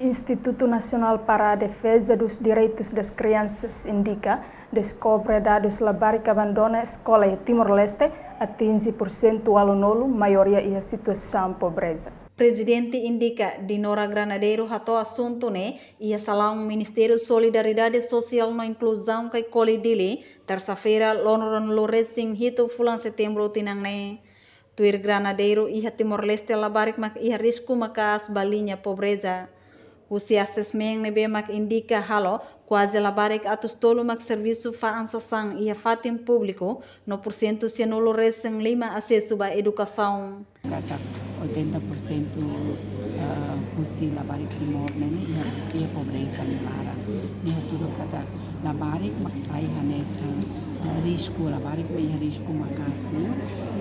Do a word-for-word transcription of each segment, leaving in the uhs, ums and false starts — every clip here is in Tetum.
Instituto Nacional para a Defesa dos Direitos das Crianças, INDICA, deskobre dadus labarik abandona eskola iha Timor-Leste atinje porsentu ualunulu, maioria iha situasaun pobreza. Prezidente INDICA, Dinora Granadeiro, hato'o asuntu ne'e iha salaun Ministériu Solidariedade Sosiál no Inkluzaun Caicoli, Dili, tersa-feira, loron ruanulu resin hitu fulan setembru tinan ne'e. Tuir Granadeiro, iha Timor-Leste labarik mak iha risku maka'as ba liña pobreza. Husi asesmen ne'ebé mak INDICA halo, kuaze labarik atus tolu mak servisu fa'an sasán iha fatin públiku, no porsentu sianulu resin lima asesu ba edukasaun. Katak oitenta por cento, eh, husi labarik Timor ne'e iha, iha pobreza nia laran. Nia hatudu katak labarik mak sai hanesan, eh, risku, labarik mak iha risku maka'as liu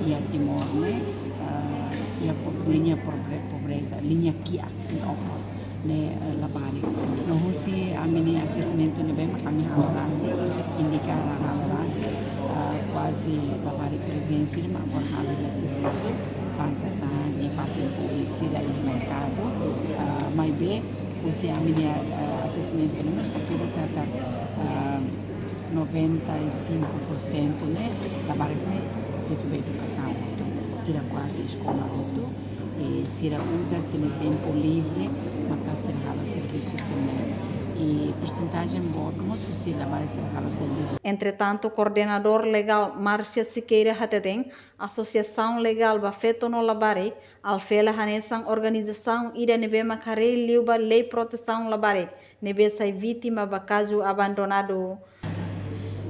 iha Timor ne'e, eh, iha po-, liña pobre-, pobreza, liña kiak, liña okos ne'e, eh, labarik. No husi ami-nia asesmentu ne'ebé mak ami halo rasik, INDICA halo rasik, eh, kuaze labarik resin sira mak agora halo iha servisu fa'an sasán iha fatin públiku, sira iha merkadu, eh, maibé husi ami-nia, eh, asesmentu ne'e mós hatudu katak, eh, noventa e cinco por cento ne'e labarik ne'e asesu ba edukasaun hotu. Sira kuaze eskola hotu, i sira uza sira-nia tempu livre maka sira halo servisu sira-ne'e. I persentajen boot mós husi labarik sira halo servisu. Entretantu, koordenadór legál Márcia Sequeira hateten, asosiasaun legál ba feto no labarik, ALFELA, hanesan organizasaun ida ne'ebé mak haree liu ba lei protesaun labarik ne'ebé sai vítima ba kazu abandonadu.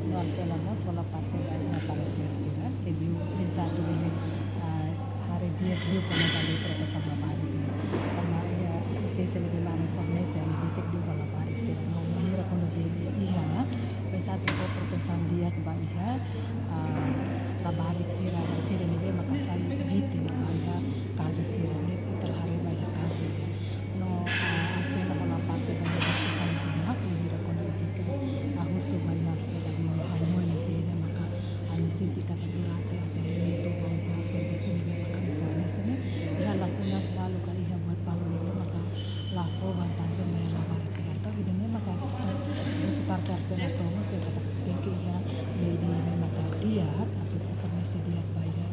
No ALFELA mós hola parte ba iha paresér sira, ke diu pensar tu bene, ah, haree di'ak liu kona-ba lei protesaun labarik. Tanba iha asisténsia ne'ebé mak ami fornese, ami besik liu ba labarik sira. No bainhira kuandu bele iha, pensar tu fó protesaun di'ak ba iha, ah, labarik sira, sira ne'ebé maka sai vítima ba iha kazu sira ne'e, ita la haree ba iha kazu ne'e. No, ah, ALFELA hola parte ba iha diskusaun tomak, bainhira kuandu ita husu ba iha ALFELA ninia hanoin saida maka ami sente katak durante atendimentu ba iha servisu ne'ebé maka ami fornese ne'e, iha lakunas balu ka iha buat balu ne'ebé maka la fó vantajen ba iha labarik sira. Entaun ida-ne'e maka ita husi parte ALFELA atu mós tenke, tenke iha medida ne'ebé maka di'ak atu fó fornese di'ak ba iha,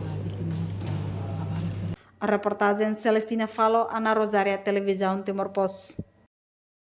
ah, vítima, ah, labarik sira. Reportajen Celestina Falo, Ana Rosária, Televizaun Timor Post.